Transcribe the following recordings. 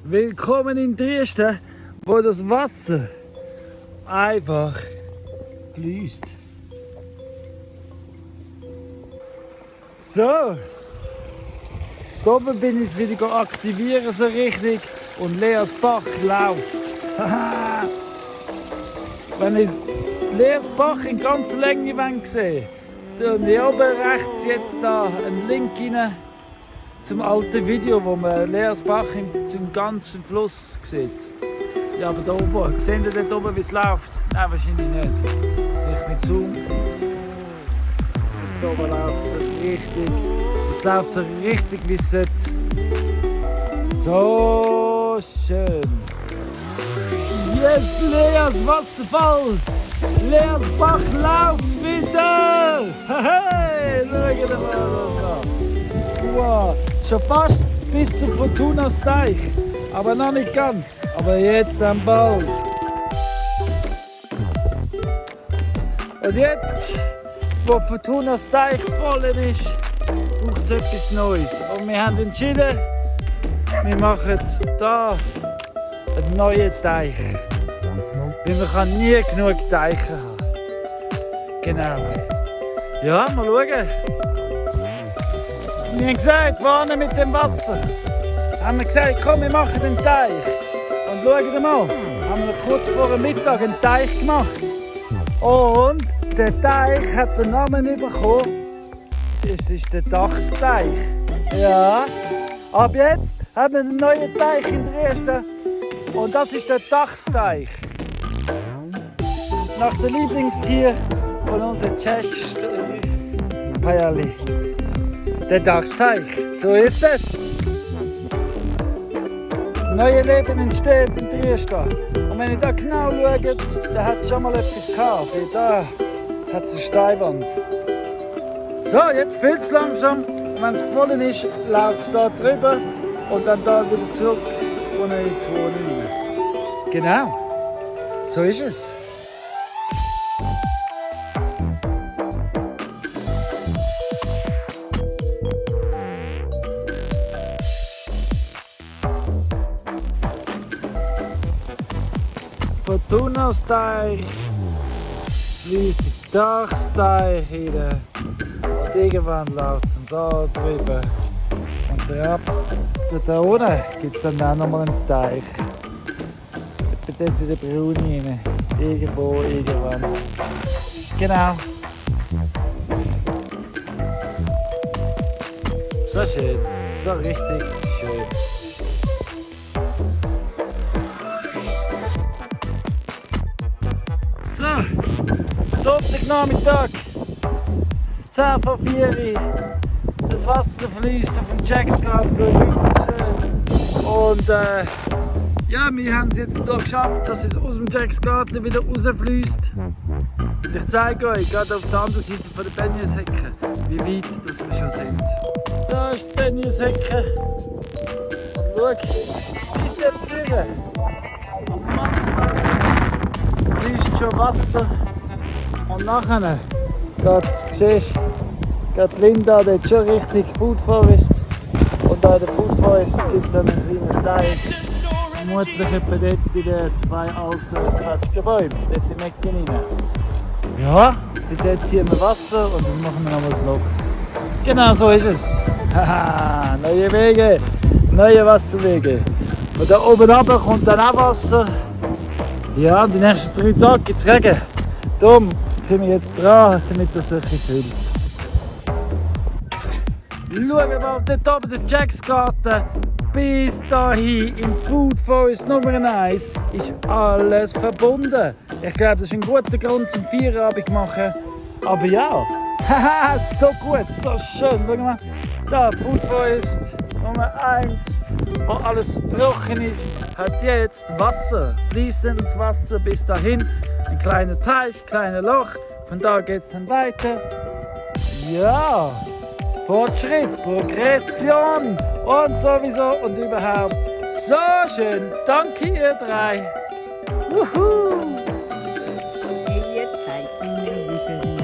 Willkommen in Dresden, wo das Wasser einfach fließt. So, da oben bin ich wieder aktivieren so richtig und Leas Bach läuft. Wenn ich Leas Bach in ganzer Länge sehe, dann hier oben rechts jetzt da einen Link rein zum alten Video, wo man Leas Bach zum ganzen Fluss sieht. Ja, aber da oben, sehen Sie dort oben, wie es läuft? Nein, wahrscheinlich nicht. Vielleicht mit Zoom. Da oben läuft es richtig. Es läuft so richtig, wie es sollte. So schön. Jetzt Leas Wasserfall. Leas Bach läuft wieder. Hey, schau dir mal an. Wow, schon fast bis zum Fortunas Teich. Aber noch nicht ganz. Aber jetzt dann bald. Und jetzt, wo Fortunas Teich voll ist, braucht es etwas Neues. Und wir haben entschieden, wir machen hier einen neuen Teich. Weil man kann nie genug Teiche haben. Genau. Ja, mal schauen. Wir haben gesagt, vorne mit dem Wasser. Haben wir gesagt, komm, wir machen den Teich. Und schauen mal, haben wir kurz vor dem Mittag einen Teich gemacht. Und der Teich hat den Namen bekommen. Es ist der Dachsteich. Ja. Ab jetzt haben wir einen neuen Teich in Dresden. Und das ist der Dachsteich. Nach dem Lieblingstier von unserem Tschech-Feierli. Der Dachsteich. So ist es. Neues Leben entsteht in Dresden. Und wenn ich da genau schaue, da hat es schon mal etwas gehabt. Weil da hat es eine Steinwand. So, jetzt füllt es langsam. Und wenn es gefallen ist, läuft es da drüber und dann da wieder zurück und in die Wohnung rein. Genau. So ist es. Fortunas Teich fließt die Dachsteich rein und irgendwann läuft es da drüber und da unten gibt es dann auch nochmal einen Teich. Dort in der Bruni rein. Irgendwo, irgendwann. Genau. So schön, so richtig schön. So, Sonntagnachmittag, 10 vor 4 Uhr. Das Wasser fließt auf dem Jacksgarten, richtig schön. Und ja, wir haben es jetzt so geschafft, dass es aus dem Jacksgarten wieder rausfließt. Ich zeige euch gerade auf der anderen Seite von der Benjeshecke, wie weit das wir schon sind. Da ist die Benjeshecke. Schau, bis dort drüben. Am Anfang fließt schon Wasser. Und nachher siehst du, Linda dort schon richtig Food Forest. Und da in der Food Forest gibt es einen kleinen Teich. Vermutlich etwa dort in den 2 alten 20er Bäumen, dort in der Ecke rein. Ja, dort ziehen wir Wasser und dann machen wir noch das Loch. Genau so ist es. Haha, neue Wege, neue Wasserwege. Und da oben runter kommt dann auch Wasser. Ja, und die nächsten 3 Tage gibt es Regen. Darum sind wir jetzt dran, damit das sich füllt. Schauen wir mal dort oben den Jacksgarten. Bis dahin im Food Forest Nummer 1 ist alles verbunden. Ich glaube, das ist ein guter Grund zum Feierabend machen. Aber ja, haha, so gut, so schön. Schau mal, da Food Forest Nummer 1, wo alles trocken ist, hat jetzt Wasser, fließendes Wasser bis dahin. Ein kleiner Teich, kleiner Loch, von da geht es dann weiter. Ja, Fortschritt, Progression und sowieso und überhaupt. So schön, danke ihr 3. Wuhu! Ihr zeigt mir Wischeli.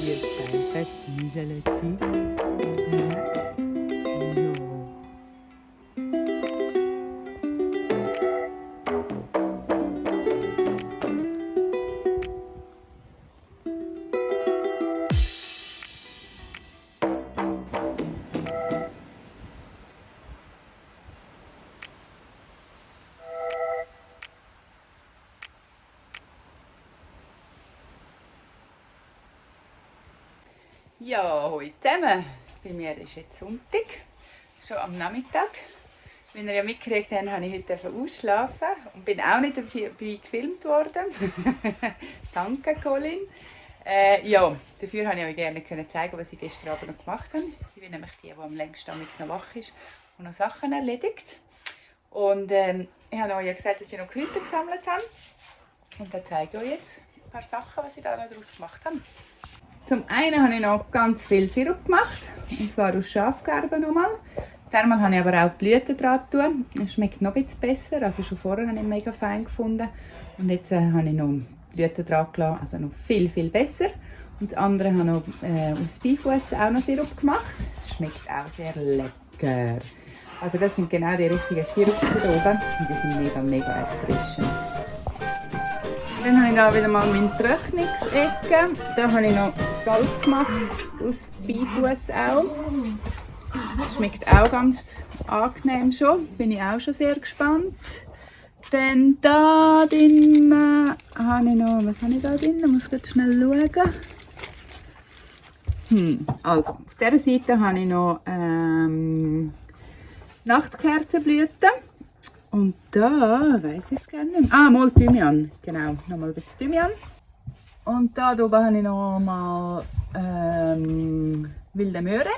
Ihr zeigt das Wischeli. Ja, hallo zusammen. Bei mir ist jetzt Sonntag, schon am Nachmittag. Wie ihr ja mitgekriegt habt, habe ich heute ausschlafen und bin auch nicht dabei gefilmt worden. Danke, Colin. Ja, dafür wollte ich euch gerne zeigen, was ich gestern Abend noch gemacht habe. Ich bin nämlich die am längsten noch wach ist und noch Sachen erledigt. Und ich habe euch ja gesagt, dass ich noch Kräuter gesammelt habe. Und da zeige ich euch jetzt ein paar Sachen, was ich da noch daraus gemacht habe. Zum einen habe ich noch ganz viel Sirup gemacht, und zwar aus Schafgarben nochmal. Diesmal habe ich aber auch die Blüten dran getan. Es schmeckt noch ein bisschen besser, also schon vorher habe ich mega fein gefunden. Und jetzt habe ich noch Blüten dran gelassen, also noch viel, viel besser. Und das andere habe ich noch aus Beifuss auch noch Sirup gemacht. Schmeckt auch sehr lecker. Also das sind genau die richtigen Sirups hier oben und die sind mega, mega erfrischend. Dann habe ich da wieder mal meine Trocknungsecke. Da habe ich noch Salz gemacht, aus Beifuss auch. Schmeckt auch ganz angenehm schon. Bin ich auch schon sehr gespannt. Dann da drin habe ich noch, was habe ich da drin? Ich muss jetzt schnell schauen. Also, auf dieser Seite habe ich noch Nachtkerzenblüten. Und da weiss ich es gar nicht mehr. Ah, mal Thymian. Genau, nochmal ein bisschen Thymian. Und da oben habe ich noch mal wilde Möhre.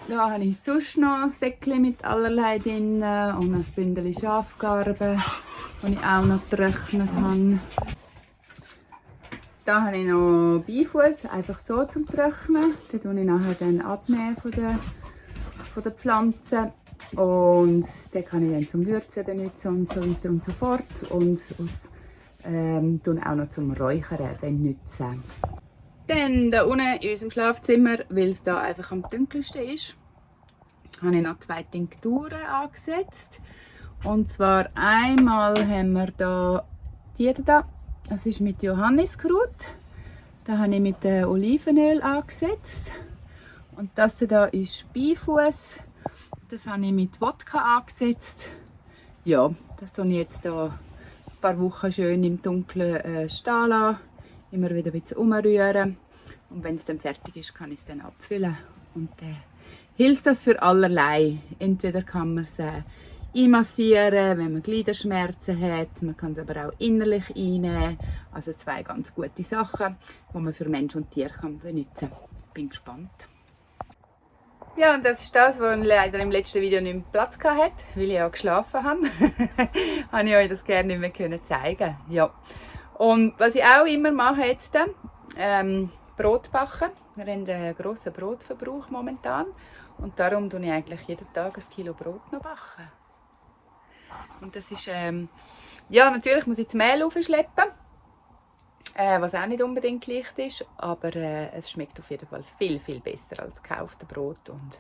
Da habe ich sonst noch ein Säckchen mit allerlei drin und ein Bündel Schafgarben, die ich auch noch getrocknet habe. Da habe ich noch Beifuss, einfach so zum Trocknen. Den tue ich nachher dann abnehmen von der Pflanze. Und den kann ich dann zum Würzen benutzen und so weiter und so fort. Und auch noch zum Räuchern benutzen. Dann da unten in unserem Schlafzimmer, weil es da einfach am dunkelsten ist, habe ich noch 2 Tinkturen angesetzt. Und zwar einmal haben wir da die da, das ist mit Johanniskraut. Da habe ich mit Olivenöl angesetzt. Und das da ist Beifuss. Das habe ich mit Wodka angesetzt. Ja, das tue ich jetzt da ein paar Wochen schön im Dunkeln stehen lassen. Immer wieder ein bisschen umrühren. Und wenn es dann fertig ist, kann ich es dann abfüllen. Und hilft das für allerlei. Entweder kann man es einmassieren, wenn man Gliederschmerzen hat. Man kann es aber auch innerlich einnehmen. Also 2 ganz gute Sachen, die man für Mensch und Tier kann benutzen kann. Bin gespannt. Ja, und das ist das, was leider im letzten Video nicht mehr Platz hatte, weil ich auch geschlafen habe. Habe ich euch das gerne nicht mehr zeigen. Ja. Und was ich auch immer mache jetzt, Brot backen. Wir haben einen grossen Brotverbrauch momentan. Und darum tue ich eigentlich jeden Tag 1 Kilo Brot noch backen. Und das ist, ja, natürlich muss ich das Mehl aufschleppen. Was auch nicht unbedingt leicht ist, aber es schmeckt auf jeden Fall viel, viel besser als gekauftes Brot und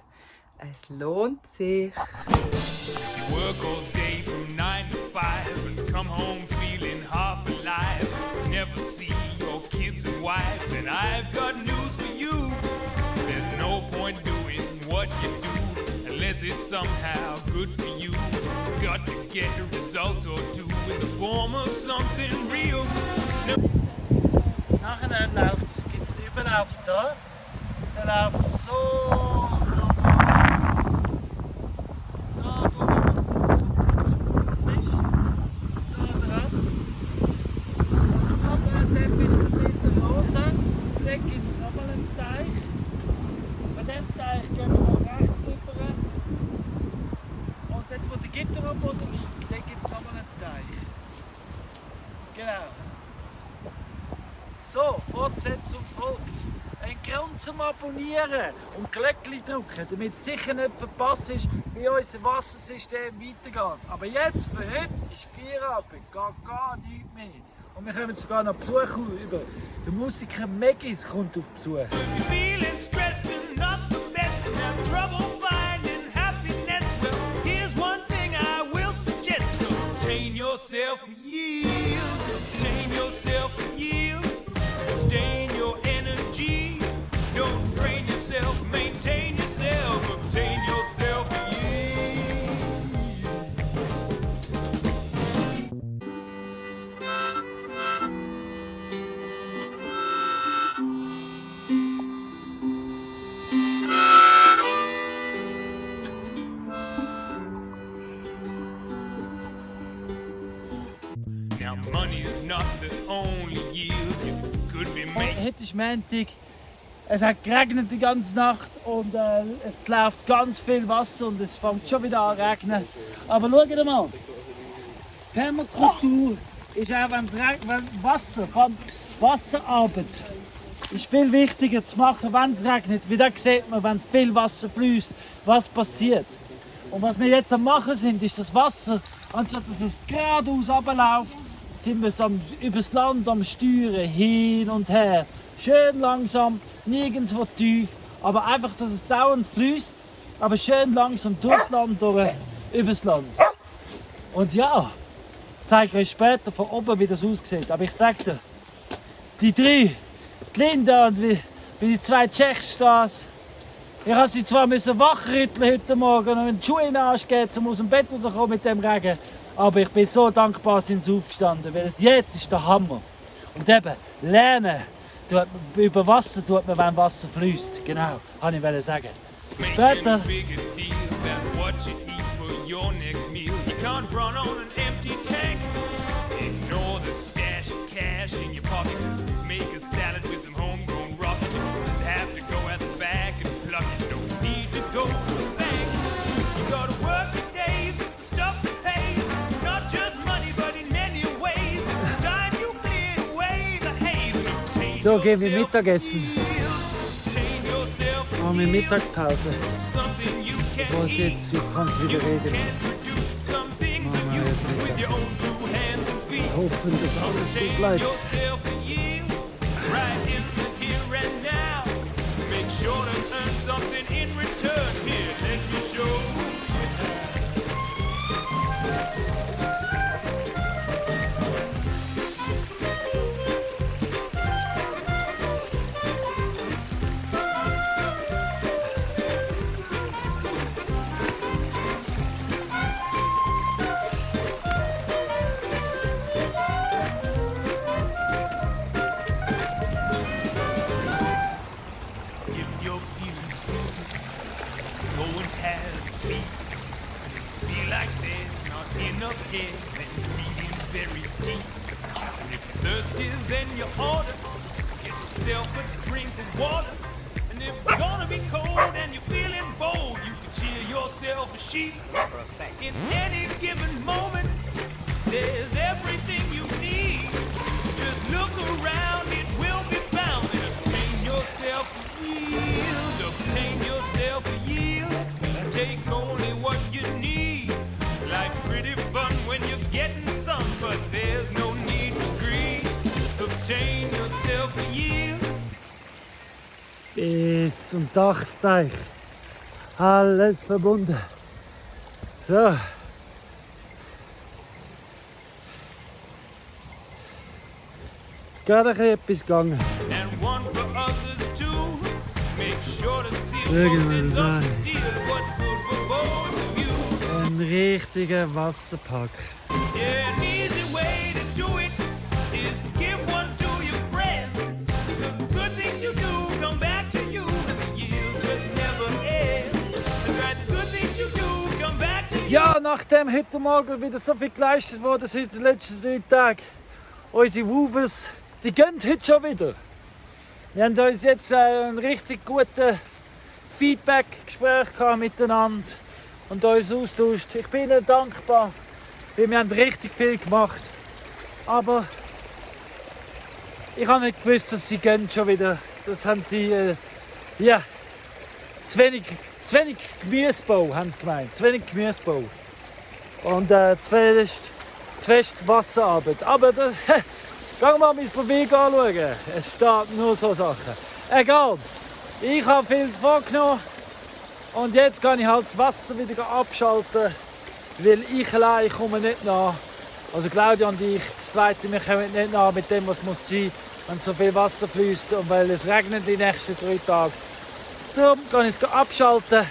es lohnt sich. You work all day from 9 to 5 and come home feeling half alive. Never see your kids and wife, and I've got news for you. There's no point doing what you do unless it's somehow good for you. Got to get a result or two in the form of something real. Nachher gibt es den Überlauf da, der läuft so da dran, aber dann bis zur dritten Hose, dann gibt es nochmal einen Teich. Bei diesem Teich gehen wir nach rechts rüber und dort wo der Gitterabboden liegt, dann gibt es nochmal einen Teich. Genau. So, Fortsetzung folgt. Ein Grund zum Abonnieren und Glöckchen drücken, damit es sicher nicht verpasst ist, wie unser Wassersystem weitergeht. Aber jetzt, für heute, ist Feierabend, geht gar nichts mehr. Und wir kommen sogar noch Besuch über. Der Musiker Megis kommt auf Besuch. You're feeling stressed and not the best and have trouble finding happiness. Well, here's one thing I will suggest. Contain yourself, yield. Contain yourself, yield. Sustain your energy. Don't drain yourself, maintain yourself. Obtain yourself, yield. Now money is not the only yield you could be making. Heute ist Montag. Es hat geregnet die ganze Nacht und es läuft ganz viel Wasser und es fängt schon wieder an zu regnen. Aber schaut mal, Permakultur ist auch, wenn Wasserarbeit ist viel wichtiger zu machen, wenn es regnet. Wie da sieht man, wenn viel Wasser fließt, was passiert. Und was wir jetzt am machen sind, ist das Wasser, anstatt dass es geradeaus runterläuft, sind wir übers Land am Steuern, hin und her. Schön langsam, nirgendwo tief, aber einfach, dass es dauernd fließt, aber schön langsam durchs Land, übers Land. Und ja, ich zeige euch später von oben, wie das aussieht. Aber ich sag's dir, die drei, die Linda und wie die zwei Tschechs stehen, ich musste sie zwar wachrütteln heute Morgen und wenn die Schuhe in den Arsch geht, um aus dem Bett rauszukommen mit dem Regen, aber ich bin so dankbar, sind sie aufgestanden, weil jetzt ist der Hammer. Und eben, lernen. Über Wasser tut man, wenn Wasser fließt. Genau, wollte ich sagen. Später. So, gehen wir Mittagessen. Machen wir Mittagspause. Bevor es jetzt kann es wieder reden. Machen wir jetzt Mittag. Hoffen, dass alles gut bleibt. Thirsty, then you order. Get yourself a drink of water. And if it's gonna be cold and you're feeling bold, you can cheer yourself a sheep. In any given moment, there's everything you need. Just look around, it will be found. And obtain yourself a yield. Obtain yourself a yield. Take only what you need. Life's pretty fun when you're getting some, but there's no need to greed. Obtain yourself a yield. Bis zum Dachsteich. Alles verbunden. So. Gerade etwas gegangen. And one for others too. Make sure to see Irgendwas what's sein. deal, what's good for both of you. Ein richtiger Wasserpark. Yeah, an easy way to do it is to give one to your friends. Because the good things you do come back to you, and the yield just never ends. That's right, the good things you do come back to you. Ja, nachdem heute Morgen wieder so viel geleistet wurde seit den letzten 3 Tagen, unsere Woofers, die gehen heute schon wieder. Wir haben uns jetzt ein richtig gutes Feedback-Gespräch miteinander und uns austauscht. Ich bin ihnen dankbar, weil wir haben richtig viel gemacht. Aber ich habe nicht gewusst, dass sie gehen schon wieder. Das haben sie, ja, zu wenig Gemüsebau, haben sie gemeint. Zu wenig Gemüsebau. Und zu fest Wasserarbeit. Aber das, gehen wir mal mein Profil anschauen. Es steht nur so Sachen. Egal. Ich habe viel vorgenommen. Und jetzt kann ich halt das Wasser wieder abschalten. Weil ich allein komme nicht nach. Also Claudia und ich, das Zweite, wir kommen nicht nach mit dem, was muss sein, wenn so viel Wasser fließt und weil es regnet die nächsten 3 Tage. Darum kann ich es abschalten,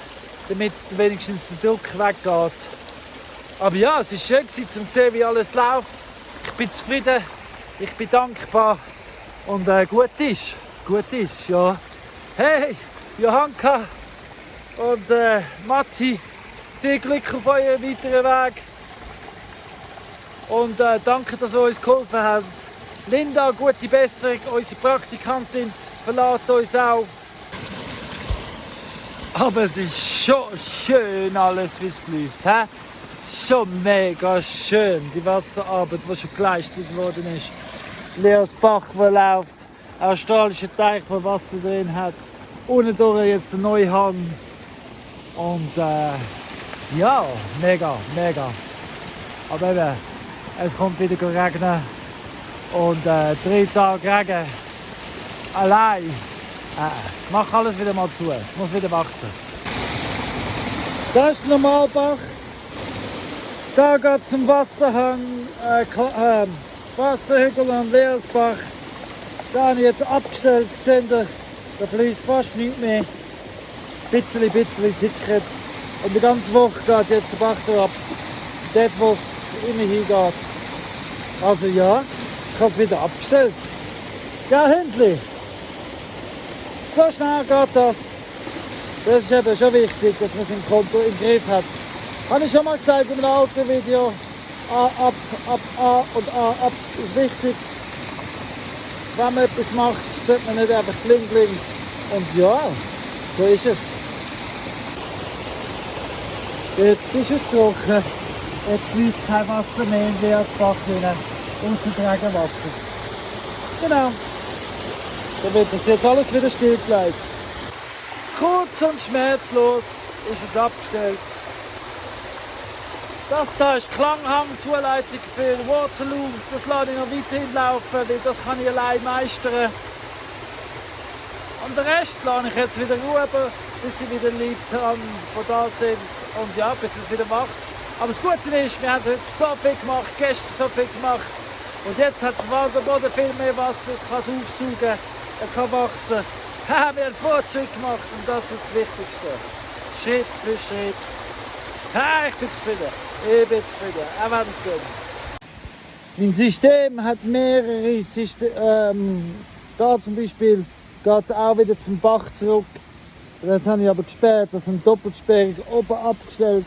damit wenigstens der Druck weggeht. Aber ja, es war schön zu sehen, wie alles läuft. Ich bin zufrieden, ich bin dankbar und gut ist, ja. Hey, Johanka und Matti, viel Glück auf euren weiteren Weg. Und danke, dass ihr uns geholfen habt. Linda, gute Besserung, unsere Praktikantin, verlässt uns auch. Aber es ist schon schön alles, wie es fließt. He? Schon mega schön, die Wasserarbeit, die schon geleistet worden ist. Leeres Bach, der läuft, australischer Teich, der Wasser drin hat. Unten durch jetzt der neue Hang. Und ja, mega, mega. Aber eben, es kommt wieder regnen. Und 3 Tage Regen. Allein. Mach alles wieder mal zu. Es muss wieder wachsen. Das ist der Normalbach. Da geht es zum Wasserhang, Wasserhügel und Leersbach. Da habe ich jetzt abgestellt, seht ihr, da fließt fast nichts mehr. Bisschen tickert. Und die ganze Woche geht jetzt der Bach ab. Dort, wo es immer hingeht. Also ja, ich habe es wieder abgestellt. Ja, Hündli. So schnell geht das. Das ist eben schon wichtig, dass man es im Griff hat. Habe ich schon mal gesagt in einem alten Video. Ab ist wichtig. Wenn man etwas macht, sollte man nicht einfach links. Und ja, so ist es. Jetzt ist es trocken. Jetzt fließt kein Wasser mehr in den Bach hinein. Außer Regenwasser. Genau. Dann wird das jetzt alles wieder stillgelegt. Kurz und schmerzlos ist es abgestellt. Das hier ist Klanghang, Zuleitung für Waterloo. Das lasse ich noch weiterhin laufen, weil das kann ich allein meistern. Und den Rest lasse ich jetzt wieder ruhen, bis sie wieder Leute haben, die da sind. Und ja, bis es wieder wächst. Aber das Gute ist, wir haben heute so viel gemacht, gestern so viel gemacht. Und jetzt hat der Boden viel mehr Wasser, es kann es aufsaugen, es kann wachsen. Wir haben Fortschritt gemacht und das ist das Wichtigste. Schritt für Schritt. Ich bin zufrieden. Ich bin zufrieden. Auch wenn es geht. Mein System hat mehrere Systeme. Da zum Beispiel geht es auch wieder zum Bach zurück. Jetzt habe ich aber gesperrt, das sind Doppelsperrung oben abgestellt.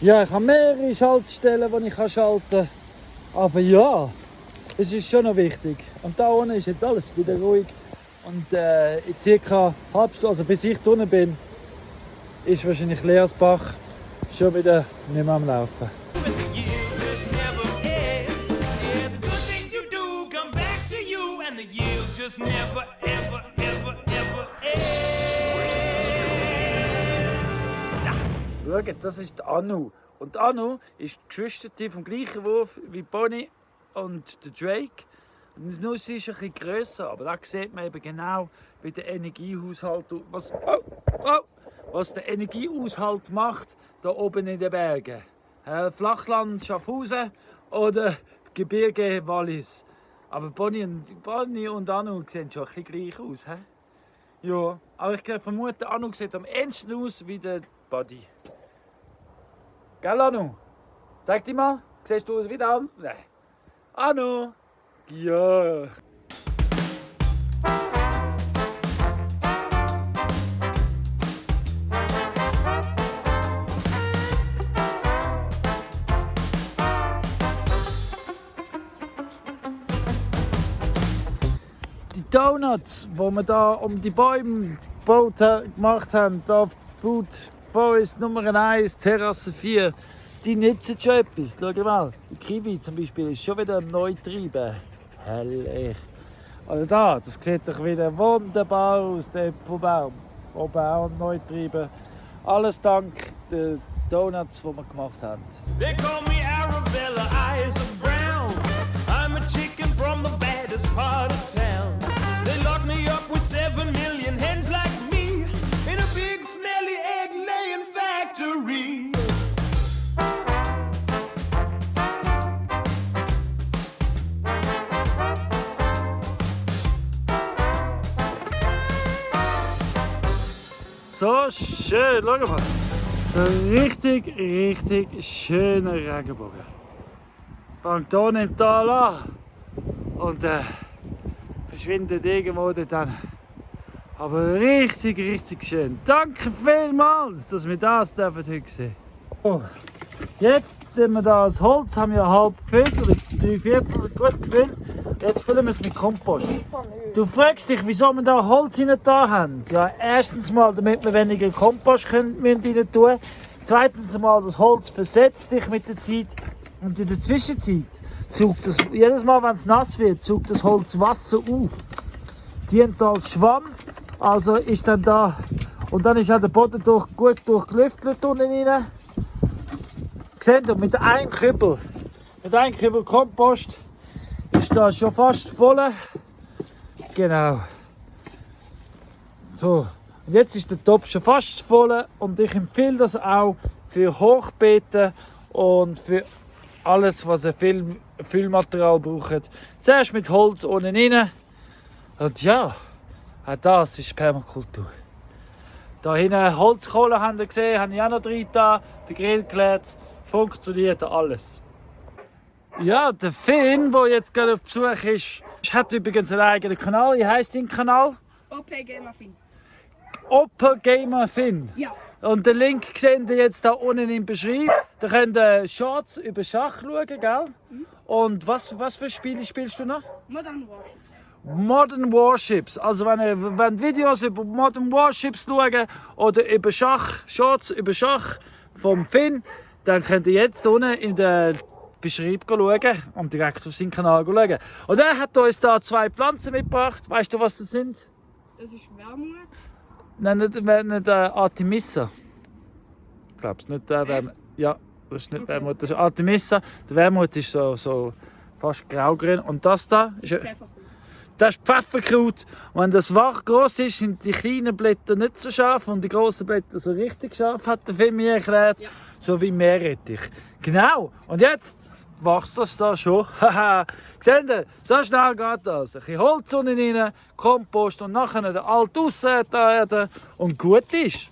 Ja, ich habe mehrere Schaltstellen, die ich schalten kann. Aber ja, es ist schon noch wichtig. Und da unten ist jetzt alles wieder ruhig. Und in ca. halb Stunde, also bis ich drinnen bin, ist wahrscheinlich Leersbach schon wieder nicht mehr am Laufen. Schaut, das ist die Anu. Und die Anu ist die Geschwister vom gleichen Wurf wie Bonnie und der Drake. Nur sie ist ein bisschen grösser, aber da sieht man eben genau, wie der Energiehaushalt, was der Energiehaushalt macht, da oben in den Bergen. Flachland Schaffhausen oder Gebirge Wallis. Aber Bonnie und Anu sehen schon ein bisschen gleich aus. He? Ja, aber ich vermute, Anu sieht am ähnlichsten aus wie der Buddy. Gell, Anu? Zeig dich mal. Siehst du aus wie der Anu? Nein. Anu! Ja! Die Donuts, die wir da um die Bäume gemacht haben, da auf Food Forest Nummer 1, Terrasse 4, die nützen schon etwas. Schau mal, die Kiwi zum Beispiel ist schon wieder neu getrieben. Herrlich. Also da, das sieht sich wieder wunderbar aus, der Äpfelbaum. Oben auch neu getrieben. Alles dank den Donuts, die wir gemacht haben. They call me Arabella, eyes of brown. I'm a chicken from the baddest part of town. They lock me up with 7 million hens like me in a big smelly egg-laying factory. So schön, schau mal. So richtig schöner Regenbogen. Fängt hier im Tal an und verschwindet irgendwo dann. Aber richtig schön. Danke vielmals, dass wir das heute sehen dürfen. Oh, Jetzt tun wir da das Holz, haben wir halb gefüllt, oder 3/4 gut gefüllt. Jetzt füllen wir es mit Kompost. Du fragst dich, wieso wir da Holz rein da haben. Ja, erstens mal, damit wir weniger Kompost rein tun. Zweitens mal, das Holz versetzt sich mit der Zeit. Und in der Zwischenzeit saugt das, jedes Mal, wenn es nass wird, saugt das Holz Wasser auf. Dient als Schwamm, also ist dann da. Und dann ist auch der Boden gut durchgelüftet unten rein. Seht ihr, mit einem Kübel Kompost ist da schon fast voll. Genau. So, und jetzt ist der Topf schon fast voll und ich empfehle das auch für Hochbeete und für alles, was ein Füllmaterial braucht. Zuerst mit Holz unten rein. Und ja, auch das ist Permakultur. Da hinten Holzkohle haben wir gesehen, habe ich auch noch drin da, den Grill geleert. Funktioniert alles. Ja, der Finn, der jetzt gerade auf Besuch ist, hat übrigens einen eigenen Kanal. Wie heisst dein Kanal? OP Gamer Finn. OP Gamer Finn. Ja. Und den Link seht ihr jetzt da unten im Beschreibung. Da könnt ihr Shorts über Schach schauen, gell? Und was für Spiele spielst du noch? Modern Warships. Modern Warships. Also wenn ihr Videos über Modern Warships schauen oder über Schach, Shorts über Schach vom Finn, dann könnt ihr jetzt unten in der Beschreibung schauen und direkt auf seinen Kanal schauen. Und er hat uns da 2 Pflanzen mitgebracht. Weißt du, was das sind? Das ist Wermut. Nein, nicht Artemisia. Ich glaube es nicht. Ja, das ist nicht Okay. Wermut, das ist Artemisia. Der Wermut ist so fast graugrün. Und das da ist, Pfefferkuchen. das ist Pfefferkraut. Wenn das wach groß ist, sind die kleinen Blätter nicht so scharf und die großen Blätter so richtig scharf, hat der Film mir erklärt. Ja. So wie Meerrettich. Genau. Und jetzt wächst das da schon. Haha. Seht ihr? So schnell geht das. Ein bisschen Holz unten rein, Kompost und nachher den alt aussehen und gut ist.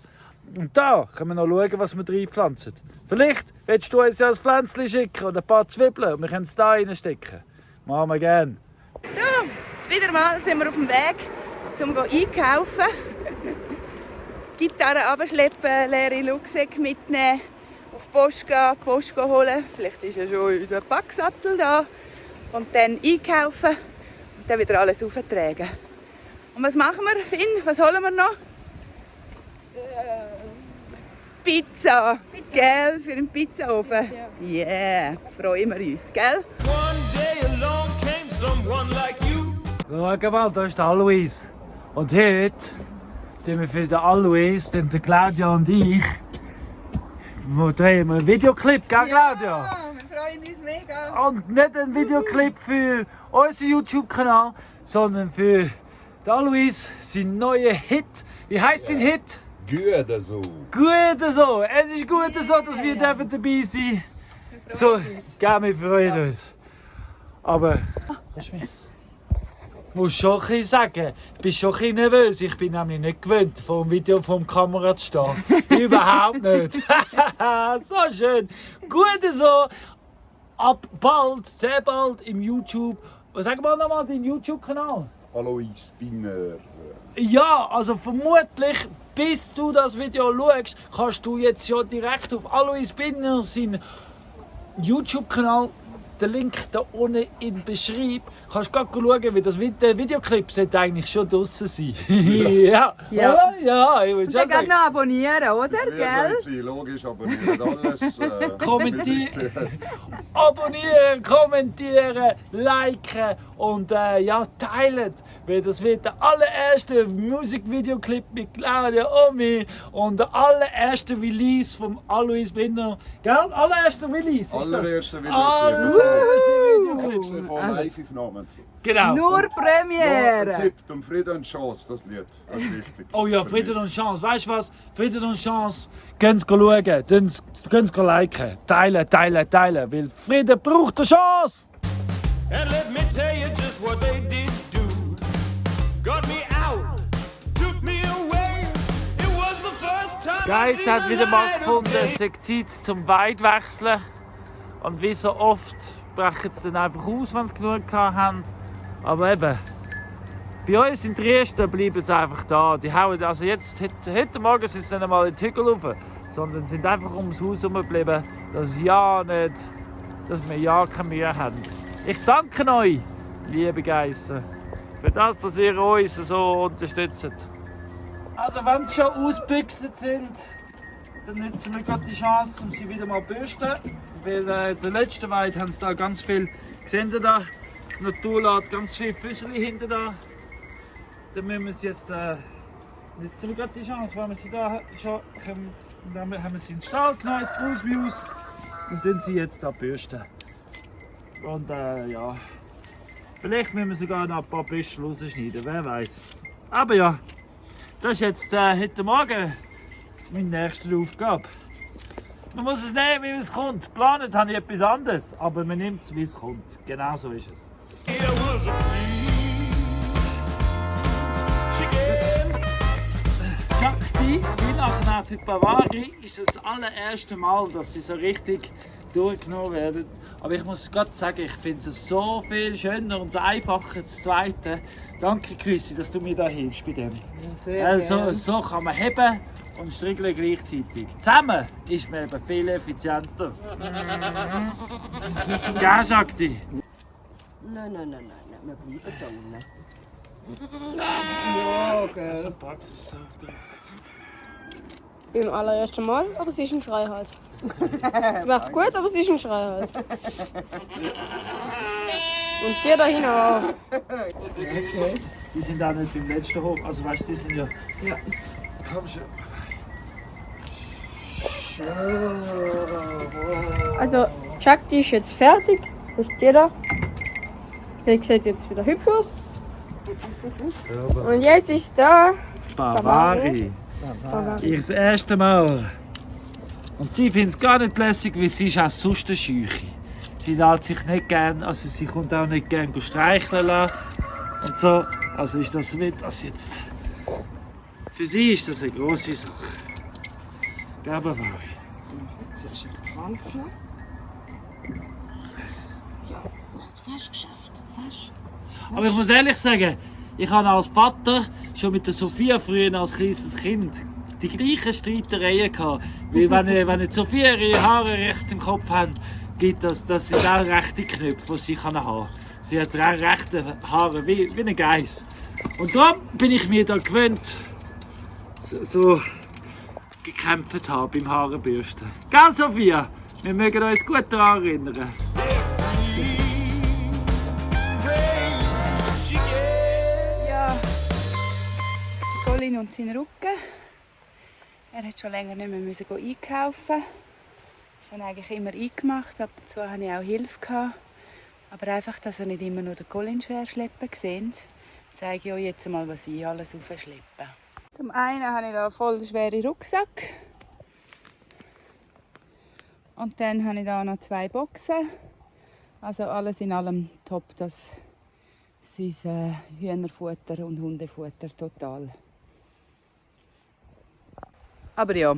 Und da können wir noch schauen, was wir reinpflanzen. Vielleicht willst du uns ja ein Pflänzchen schicken und ein paar Zwiebeln und wir können es da reinstecken. Machen wir gerne. So, wieder mal sind wir auf dem Weg, um einkaufen. Gitarre abschleppen, leere Rucksäcke mitnehmen, auf die Post holen. Vielleicht ist ja schon unser Packsattel da. Und dann einkaufen und dann wieder alles auftragen. Und was machen wir, Finn? Was holen wir noch? Pizza. Gell? Für einen Pizzaofen. Ja, yeah, freuen wir uns, gell? One day along came someone like you. Schau mal, da ist der Alois. Und heute tun wir für den Alois, den Claudia und ich, wir drehen einen Videoclip, gell Claudia? Wir freuen uns mega. Und nicht ein Videoclip für unseren YouTube-Kanal, sondern für den Alois, seinen neuen Hit. Wie heisst dein Hit? Güte so. Gut so, es ist gut so, dass wir dabei sein. So, gerne, wir freuen uns. Aber, ich muss schon ein bisschen sagen, ich bin schon ein bisschen nervös. Ich bin nämlich nicht gewöhnt, vor dem Video vor der Kamera zu stehen. Überhaupt nicht. So schön. Gut so. Ab bald, sehr bald im YouTube. Sag mal nochmal deinen YouTube-Kanal. Alois Spinner. Ja, also vermutlich, bis du das Video schaust, kannst du jetzt schon direkt auf Alois Binner seinen YouTube-Kanal, den Link da unten in der Beschreibung, kannst du schauen, wie der Videoclip sollte eigentlich schon draussen sein. Ja, Ja. oder? Ja, ich würde Und schon dann kannst sagen. du noch abonnieren, oder? Das Gell? wird logisch, aber nicht alles. Abonnieren, kommentieren, liken und ja, teilen. Weil das wird der allererste Musikvideoclip mit Claudia und mir und der allererste Release vom Alois Binner. Gell? Allererster Release. ist das? Allererste Allererste Videoclip. Videoclip. Von Live-Aufnahmen. Genau. Nur Ein Premiere. Tipp, um Frieden und Chance, das Lied. Das ist wichtig. Oh ja, Frieden und Chance. Weißt du was? Frieden und Chance. Gehen Sie schauen, gehen Sie liken, teilen, teilen, teilen. Weil Frieden braucht eine Chance. And let me tell you just what they did do. Got me out, took me away. It was the first time I Guys, seen hat the wieder mal light of gefunden, day. es ist Zeit zum Weidwechseln. Und wie so oft brechen sie dann einfach aus, wenn sie genug haben. Aber eben, bei uns in Dresden bleiben sie einfach da. Die hauen, also jetzt, heute Morgen sind sie dann einmal in die Hügel rauf. sondern sind einfach ums Haus herumgeblieben, dass wir ja keine Mühe haben. Ich danke euch, liebe Geister, für das, dass ihr uns so unterstützt. Also wenn sie schon ausgebüchst sind, dann nutzen wir gerade die Chance, um sie wieder mal zu bürsten. Weil der letzten Weide haben sie da ganz viel, gesehen da, die Natur lässt ganz viele Füßchen hinten da. Dann müssen wir sie jetzt nutzen wir gerade die Chance, wenn wir sie da schon dann haben wir sie in den Stall genommen, ins Brusmius und dann sie jetzt da bürsten. Und ja, vielleicht müssen wir sogar noch ein paar Büschel rausschneiden, wer weiß. Aber ja, das ist jetzt heute Morgen meine nächste Aufgabe. Man muss es nehmen, wie es kommt. Geplant habe ich etwas anderes, aber man nimmt es, wie es kommt. Genau so ist es. There was a Jacti, wie nachher für die Bavaria, ist das allererste Mal, dass sie so richtig durchgenommen werden. Aber ich muss gerade sagen, ich finde es so viel schöner und so einfacher, das Zweite. Danke, Chrissy, dass du mir da hilfst bei dem. So kann man heben und strickeln gleichzeitig. Zusammen ist man eben viel effizienter. Gell, Jacti? Nein, wir bleiben da unten. Ja, gell. Praktisch so auf der Beim allerersten Mal, aber es ist ein Schreihals. Macht's gut, aber es ist ein Schreihals. Und die da hinten auch. Die sind auch nicht beim letzten hoch. Also weißt du, die sind ja. Ja. Komm schon. Also, Chuck, die ist jetzt fertig. Das ist die da. Der sieht jetzt wieder hübsch aus. Und jetzt ist da. Bavaria. Ich das erste Mal. Und sie findet es gar nicht lässig, weil sie ist auch sonst eine Scheuche. Sie lässt sich nicht gern, also sie kommt auch nicht gern streicheln lassen. Und so. Also ist das nicht das jetzt. Für sie ist das eine grosse Sache. Gell, Bavaria? Zuerst den Kranz noch. Ja, fast geschafft. Fast. Aber ich muss ehrlich sagen, ich habe als Vater schon mit der Sophia früher als kleines Kind die gleichen Streitereien gehabt. Weil wenn die Sophia ihre Haare recht im Kopf hat, gibt das sind auch rechte Knöpfe, die sie haben kann. Sie hat auch rechte Haare wie ein Geiss. Und darum bin ich mir da gewöhnt, so gekämpft habe beim Haarenbürsten. Gell, Sophia? Wir mögen uns gut daran erinnern. Ja, Colin und sein Rücken. Er hat schon länger nicht mehr einkaufen. Ich habe eigentlich immer eingemacht, ab und zu hatte ich auch Hilfe gehabt. Aber einfach, dass ihr nicht immer nur den Colin schwer schleppen seht, zeige ich euch jetzt mal, was ich alles aufschleppe. Zum einen habe ich da voll den schweren Rucksack. Und dann habe ich da noch 2 Boxen. Also alles in allem top, das ist Hühnerfutter und Hundefutter total. Aber ja,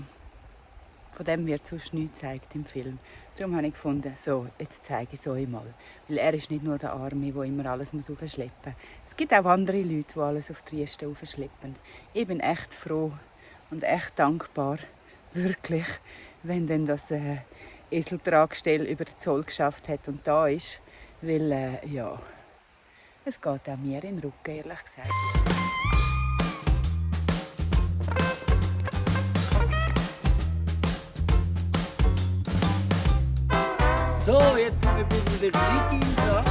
von dem wird sonst nichts gezeigt im Film. Darum habe ich gefunden, so, jetzt zeige ich es euch mal. Weil er ist nicht nur der Arme, der immer alles aufschleppen muss. Es gibt auch andere Leute, die alles auf die Riste aufschleppen. Ich bin echt froh und echt dankbar, wirklich, wenn dann das Eseltragstell über den Zoll geschafft hat und da ist. Weil, ja, es geht auch mir in den Rücken, ehrlich gesagt. So, jetzt sind wir bei der Regine da. Und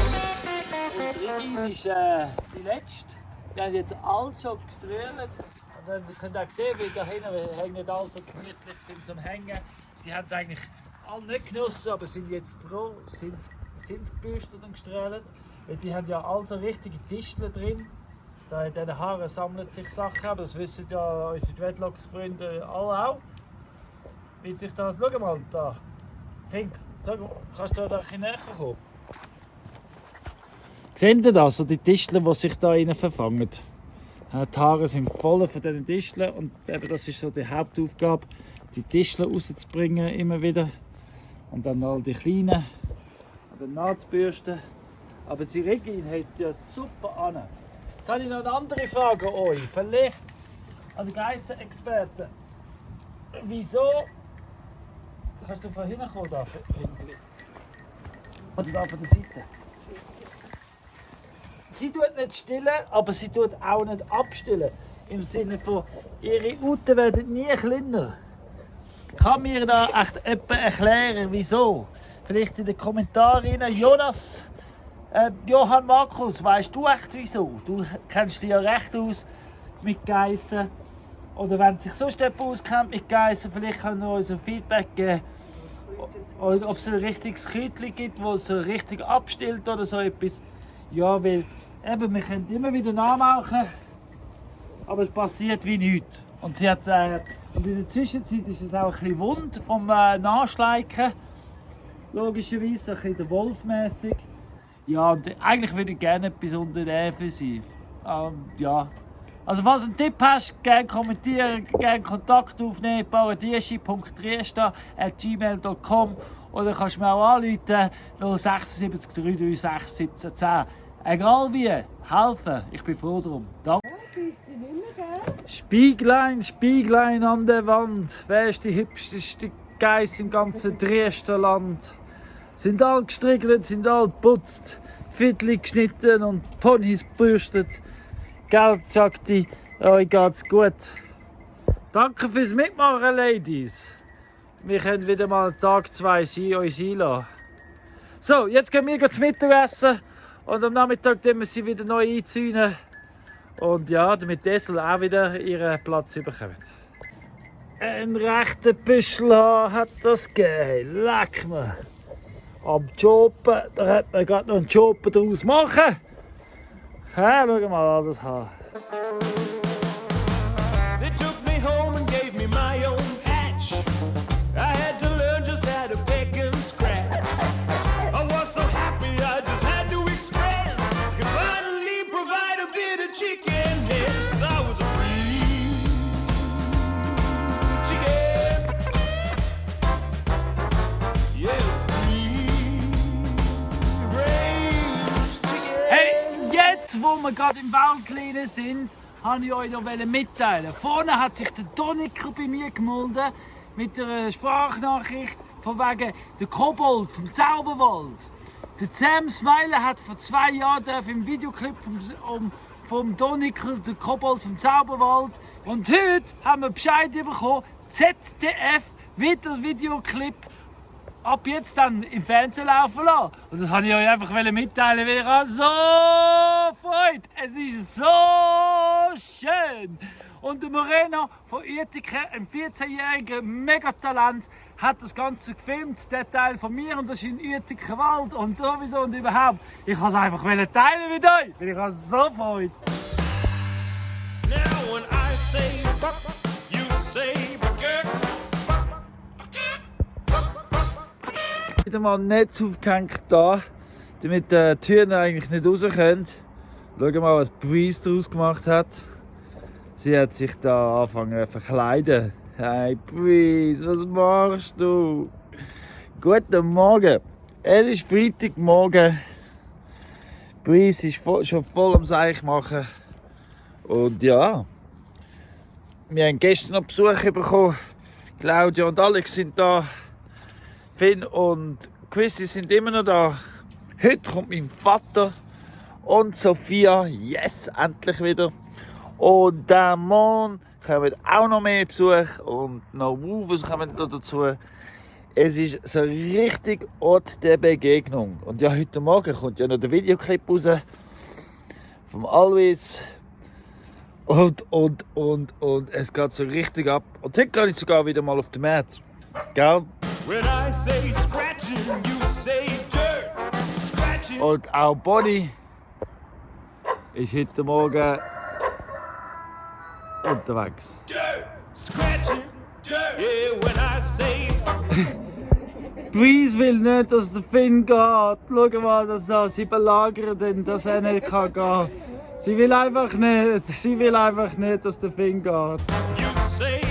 die Regine ist die letzte. Die haben jetzt alles schon gestrahlt. Und dann könnt ihr auch sehen, wie da hinten hängen alle so gemütlich sind zum Hängen. Die haben es eigentlich alle nicht genossen, aber sind jetzt froh, sind gebürstet und gestrahlt. Weil die haben ja alle so richtige Disteln drin. Da in diesen Haaren sammeln sich Sachen, aber das wissen ja unsere Dreadlocks-Freunde alle auch. Wie sich das, schau mal da. Fink. Kannst du da ein bisschen näher kommen? Seht ihr das? So die Disteln, die sich da rein verfangen. Die Haare sind voll von diesen Disteln und eben das ist so die Hauptaufgabe, die Disteln rauszubringen immer wieder. Und dann all die kleinen und dann nachzubürsten. Aber die Regine hat ja super an. Jetzt habe ich noch eine andere Frage an euch. Vielleicht an die Geissenexperten. Wieso kannst du von hinten kommen, da, Findli? Oder da von der Seite? Sie tut nicht stillen, aber sie tut auch nicht abstillen. Im Sinne von, ihre Uten werden nie kleiner. Kann mir da echt jemand erklären, wieso? Vielleicht in den Kommentaren rein. Jonas, Johann Markus, weißt du echt wieso? Du kennst dich ja recht aus mit Geissen. Oder wenn sich sonst jemand auskennt mit Geissen, vielleicht kann er uns ein Feedback geben. Oder ob es ein richtiges Kütchen gibt, das es richtig abstillt oder so etwas. Ja, weil eben, wir können immer wieder nachmachen, aber es passiert wie nichts. Und sie hat und in der Zwischenzeit ist es auch ein bisschen wund vom Nachschleichen. Logischerweise, ein bisschen wolfmäßig. Ja, und eigentlich würde ich gerne etwas unternehmen für sie. Ja. Also, falls du einen Tipp hast, gerne kommentieren, gerne Kontakt aufnehmen, paradieschi.triesta@gmail.com oder kannst du mir auch anrufen, 076 336 1710. Egal wie, helfen, ich bin froh darum. Danke. Spieglein, Spieglein an der Wand, wer ist die hübscheste Geiss im ganzen Triesterland? Sind all gestriegelt, sind all geputzt, Viertel geschnitten und Ponys gebürstet. Gell, Jacti, euch geht's gut. Danke fürs Mitmachen, Ladies. Wir können wieder mal Tag 2 euch einlassen. So, jetzt gehen wir zum Mittagessen und am Nachmittag können wir sie wieder neu einzäunen. Und ja, damit Esel auch wieder ihren Platz bekommt. Ein rechter Büschel hat das gegeben. Leck mir. Am Jopen, da hätte man gerade noch einen Jopen daraus machen. Schau mal an das Haar. They took me home and gave me my own patch. I had to learn just how to pick and scratch. I was so happy I just had to express. Could finally provide a bit of chicken heads. I was a free chicken. Yeah, free range chicken. Hey, jetzt wo wir gerade im Waldkleinen sind, wollte ich euch noch mitteilen. Vorne hat sich der Donickel bei mir gemeldet mit einer Sprachnachricht von wegen der Kobold vom Zauberwald. Der Sam Smiley hat vor 2 Jahren im Videoclip vom Donickel, der Kobold vom Zauberwald. Und heute haben wir Bescheid bekommen, ZDF wird der Videoclip ab jetzt dann im Fernsehen laufen lassen. Und das wollte ich euch einfach mitteilen, weil ich habe so Freude. Es ist so schön. Und der Moreno von Uetike, ein 14-jähriger Megatalent, hat das Ganze gefilmt, der Teil von mir, und das ist in Uetiker Wald und sowieso und überhaupt. Ich wollte es einfach teilen mit euch, weil ich habe so Freude. Now when I say buck, you say buck. Wieder mal ein Netz aufgehängt da, damit die Türen eigentlich nicht raus können. Schauen mal, was Breeze daraus gemacht hat. Sie hat sich da angefangen zu verkleiden. Hey Breeze, was machst du? Guten Morgen. Es ist Freitagmorgen. Breeze ist schon voll am Seich machen. Und ja, wir haben gestern noch Besuch bekommen. Claudia und Alex sind da. Finn und Chrissy sind immer noch da. Heute kommt mein Vater und Sophia. Yes, endlich wieder. Und morgen kommen auch noch mehr Besuch und noch Woofers kommen noch dazu. Es ist so richtig Ort der Begegnung. Und ja, heute Morgen kommt ja noch der Videoclip raus vom Always. Und es geht so richtig ab. Und heute gehe ich sogar wieder mal auf den März. Gell? When I say scratching, you say dirt. Scratching. Und auch Bonnie ist heute Morgen unterwegs. Dirt. Scratching. Dirt. Yeah, when I say. Breeze will nicht, dass der Finn geht. Schau mal, dass da sie belagern, denn dass er nicht gehen kann. Sie will einfach nicht, dass der Finn geht. You say.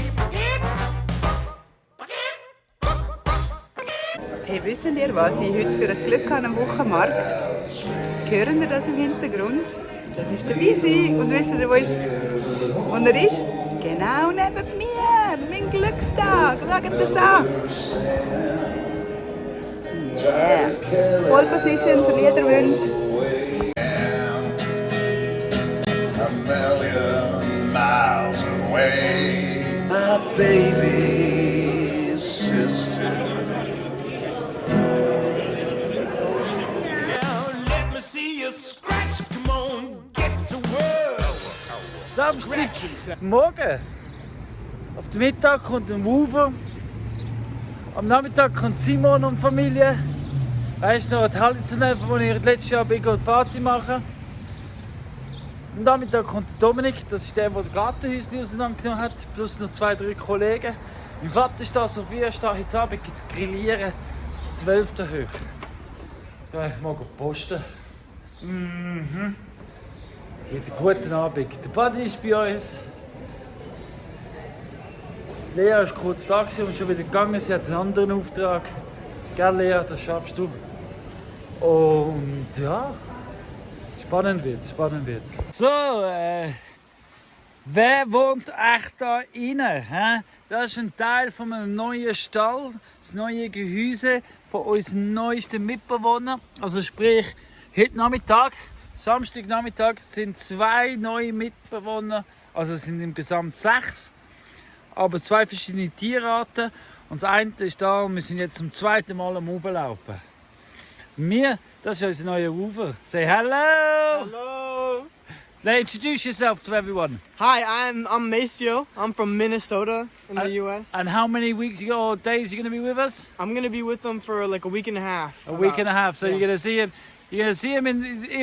Hey, wisst ihr, was ich heute für ein Glück habe am Wochenmarkt? Hören ihr das im Hintergrund? Das ist der Visi. Und wisst ihr, wo er ist? Genau neben mir. Mein Glückstag. Schaut das an. Yeah. Pole Position für Liederwünsche. A million miles away, my baby sister. Now let me see you scratch. Come on, get to work. Samstagmorgen. Auf den Mittag kommt ein Mover. Am Nachmittag kommt Simon und Familie. Weißt du noch, die Halle zu nehmen, wo ich letztes Jahr bin, Party machen. Am Nachmittag kommt der Dominik, das ist der, der das Gartenhäuschen auseinandergenommen hat, plus noch 2, 3 Kollegen. Mein Vater ist da, Sophia ist da, heute Abend gibt es Grillieren, das 12. hoch. Jetzt gehe ich mal posten. Wieder guten Abend. Der Buddy ist bei uns. Lea war kurz da und schon wieder gegangen, sie hat einen anderen Auftrag. Gell Lea, das schaffst du. Und ja, spannend wird's. So, wer wohnt echt da rein? Hä? Das ist ein Teil von einem neuen Stall, das neue Gehäuse von unseren neuesten Mitbewohnern. Also sprich, heute Nachmittag, Samstagnachmittag, sind 2 neue Mitbewohner, also es sind im Gesamt 6. Aber 2 verschiedene Tierarten. Und das eine ist da und wir sind jetzt zum 2. Mal am Uferlaufen. Das ist unser neuer Ufer. Say hello! Hello. Now introduce yourself to everyone. Hi, I'm Maceo. I'm from Minnesota in the U.S. And how many weeks or days are you going to be with us? I'm gonna be with them for like a week and a half. A week and a half. So Yeah. you're going to see him. Ihr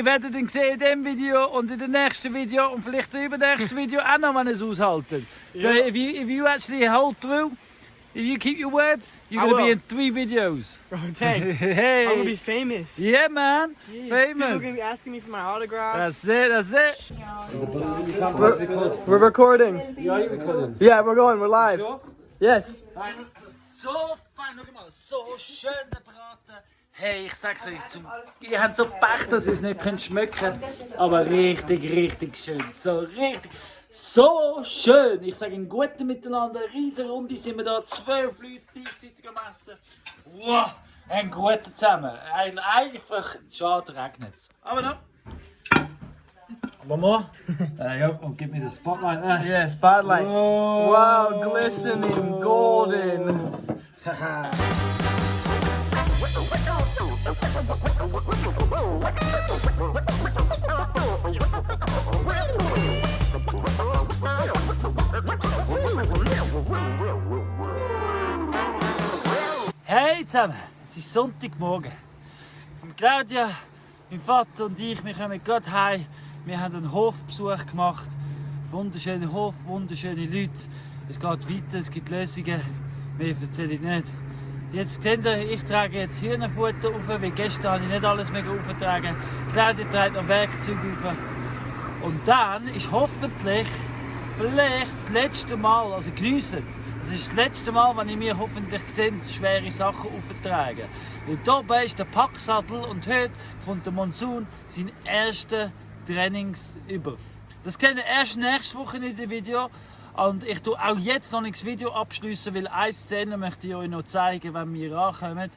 werdet ihn sehen in diesem Video und in dem nächsten Video und vielleicht im übernächsten Video auch noch, wenn ihr es aushaltet. So Yeah. if you actually hold through, if you keep your word, you're I going to be will. in 3 videos. Oh, dang. Hey! I'm gonna be famous. Yeah, man! Jeez. People are Famous! gonna be asking me for my autograph. That's it! We're recording. Ja, ich recording. Yeah, we're going. We're live. Yes. So fein, schau mal, so schön der Braten. Hey, ich sag's euch, ihr habt so Pech, dass ihr es nicht schmecken könnt, aber richtig schön. So schön. Ich sage einen guten Miteinander, eine riesen Runde sind wir da, 12 Leute gleichzeitig am Essen. Wow, ein guter zusammen. Einfach, schade, regnet es. Aber noch. One more. Give me the spotlight there. Yeah, spotlight. Oh. Wow, glistening, golden. Hey zusammen, es ist Sonntagmorgen. Und Claudia, mein Vater und ich, wir kommen gerade heim. Wir haben einen Hofbesuch gemacht. Wunderschöner Hof, wunderschöne Leute. Es geht weiter, es gibt Lösungen. Mehr erzähle ich nicht. Jetzt seht ihr, ich trage jetzt Hühnerfutter auf, weil gestern habe ich nicht alles mehr aufgetragen. Claudia trägt noch Werkzeuge auf. Und dann ist hoffentlich, vielleicht das letzte Mal, also geniessen es. Es ist das letzte Mal, wenn ich mir hoffentlich sehe, schwere Sachen auftrage. Weil hier oben ist der Packsattel und heute kommt der Monsun sein erstes Trainings über. Das seht ihr erst nächste Woche in dem Video. Und ich tue auch jetzt noch nicht das Video abschließen, weil eine Szene möchte ich euch noch zeigen, wenn wir ankommen.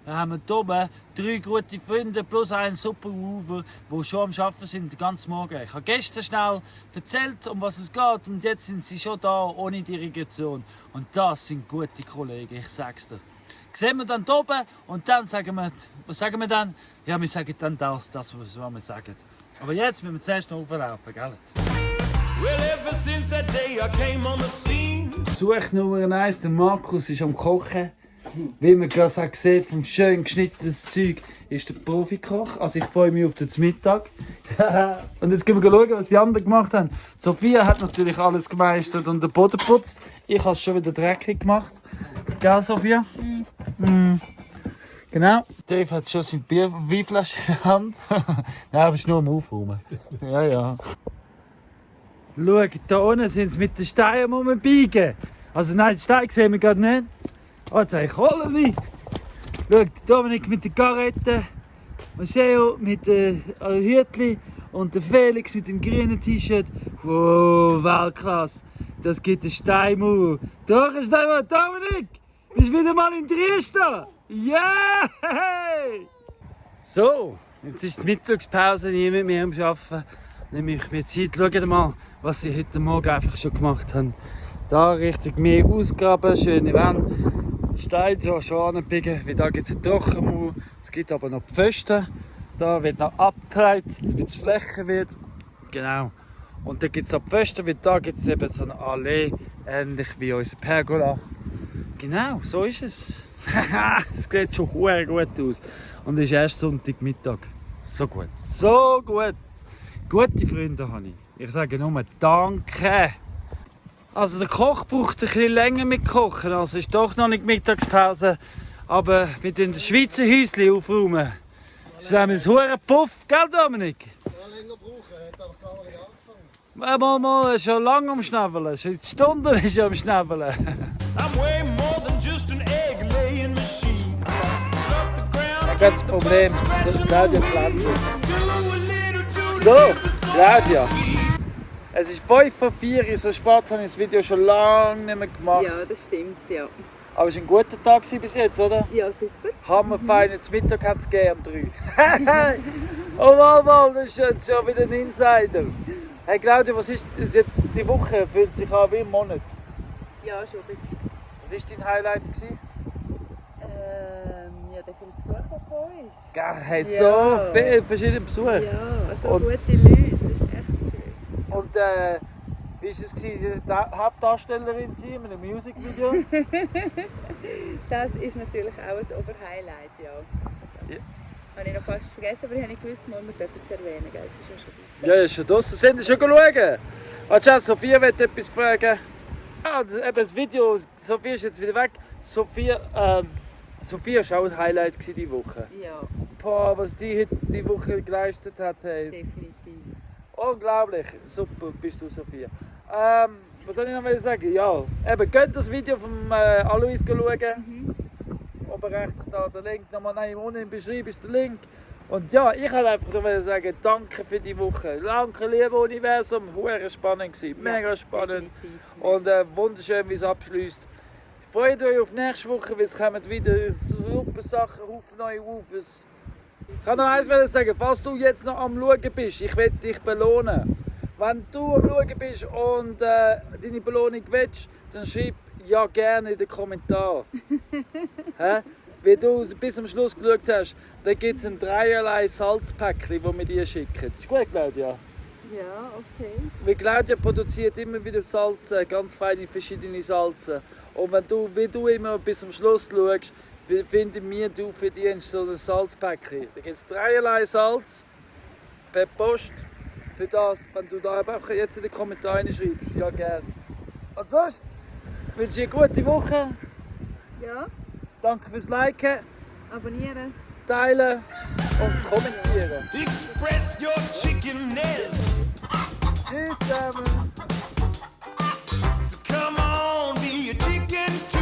Da haben wir hier oben 3 gute Freunde plus einen super Ufer, die schon am Arbeiten sind den ganzen Morgen. Ich habe gestern schnell erzählt, um was es geht und jetzt sind sie schon da, ohne Dirigation. Und das sind gute Kollegen, ich sag's dir. Sehen wir dann hier oben und dann sagen wir, was sagen wir dann? Ja, wir sagen dann das was wir sagen. Aber jetzt müssen wir zuerst noch auflaufen, gell? Well, ever since that day I came on the scene. Such Nummer 1, der Markus ist am Kochen. Wie man gerade auch sieht, vom schön geschnittenes Zeug ist der Profikoch. Also ich freue mich auf den Mittag. Und jetzt gehen wir schauen, was die anderen gemacht haben. Sophia hat natürlich alles gemeistert und den Boden putzt. Ich habe es schon wieder dreckig gemacht. Gell, Sophia? Genau. Dave hat schon seine Weinflasche in der Hand. Nein, aber es ist nur am Aufräumen. Ja. Schau, da unten sind sie mit den Steinen umbiegen. Also nein, die Steine sehen wir gerade nicht. Oh, jetzt habe ich Koloni. Schau, Dominik mit der Garette, Maceo mit dem Hütli und der Felix mit dem grünen T-Shirt. Wow, Weltklasse. Das gibt eine Steinmauer. Doch, eine Steinmauer. Dominik, bist wieder mal in Dresden. Yeah! So, jetzt ist die Mittagspause, nie mit mir am Arbeiten. Nehme ich mir Zeit, schaut mal, was sie heute Morgen einfach schon gemacht haben. Da richtig mehr ausgraben, schöne Wände. Die Steine schon anbiegen, wie da gibt es eine Trockenmauer. Es gibt aber noch Pfosten. Da wird noch abgetragen, damit es Fläche wird. Genau. Und dann gibt es noch Pfosten, weil da gibt es eben so eine Allee, ähnlich wie unser Pergola. Genau, so ist es. Es sieht schon sehr gut aus. Und es ist erst Sonntagmittag. So gut. So gut. Gute Freunde habe ich. Ich sage nur Danke. Also der Koch braucht ein bisschen länger mit Kochen. Also ist doch noch nicht Mittagspause. Aber mit den Schweizer Häuschen aufräumen. Das ist nämlich ein hoher Puff, gell Dominik? Ja, länger brauchen, hat auch gar nicht angefangen. Mal, schon lange am Schnäbeln. Schon Stunden ist er am Schnäbeln. I'm way more than just an egg-laying machine. Stuff the ground, Das Problem, das ist Claudia Flandes. do a little, do So, Claudia. Es ist 5 vor 4 Uhr, so spät habe ich das Video schon lange nicht mehr gemacht. Ja, das stimmt, ja. Aber es war ein guter Tag bis jetzt, oder? Ja, super. Hammerfein, jetzt Mittag hat es gegeben um 3. Oh mal, das ist jetzt schon wieder ein Insider. Hey Claudia, was ist die Woche? Fühlt sich an wie ein Monat. Ja, schon ein bisschen. Was war dein Highlight gewesen? Ja, der viele Besucher gekommen ist. Gell, hey, so Ja. viele verschiedene Besuche. Ja, so Und- gute Leute, das ist echt schön. Und wie war es, die Hauptdarstellerin zu sein in einem Musikvideo? Das ist natürlich auch ein Oberhighlight, ja. Das Ja. habe ich noch fast vergessen, aber ich habe nicht gewusst, wir dürfen es erwähnen, gell? Es ist ja schon ein Ja, ist schon draussen. Sind Sie schon schauen? Warte, Sophia will etwas fragen. Ah, eben das Video, Sophia ist jetzt wieder weg. Sophia war auch ein Highlight diese Woche. Ja, Boah, was die heute die Woche geleistet hat. Hey. definitiv. Unglaublich. Super bist du, Sophia. Was soll ich noch sagen? Ja, eben, geht das Video von Alois schauen. Oben rechts da der Link. Nochmal nein, unten im Beschreibung ist der Link. Und ja, ich wollte einfach nur sagen, danke für die Woche. Danke, liebe Universum. Sehr spannend gewesen. Mega spannend. Definitiv. Und wunderschön, wie es abschließt. Freut euch auf nächste Woche, weil es kommen wieder super Sachen, Haufen neue Aufes. Ich kann noch eins sagen, falls du jetzt noch am Schauen bist, ich will dich belohnen. Wenn du am Schauen bist und deine Belohnung willst, dann schreib ja gerne in den Kommentar. Hä? Wie du bis am Schluss geschaut hast, dann gibt es ein 3 Salzpäckchen, das wir dir schicken. Ist gut, Claudia? Ja, okay. Weil Claudia produziert immer wieder Salze, ganz feine verschiedene Salze. Und wie du immer bis zum Schluss schaust, finden wir, du verdienst so ein Salzpäckchen. Da gibt es 3 Salz per Post für das, wenn du da einfach jetzt in die Kommentare schreibst. Ja, gerne. Und sonst wünsche ich eine gute Woche. Ja, Danke fürs Liken, abonnieren. Teilen und Kommentieren. express your chickenness. Tschüss zusammen. So come on, be a chicken too.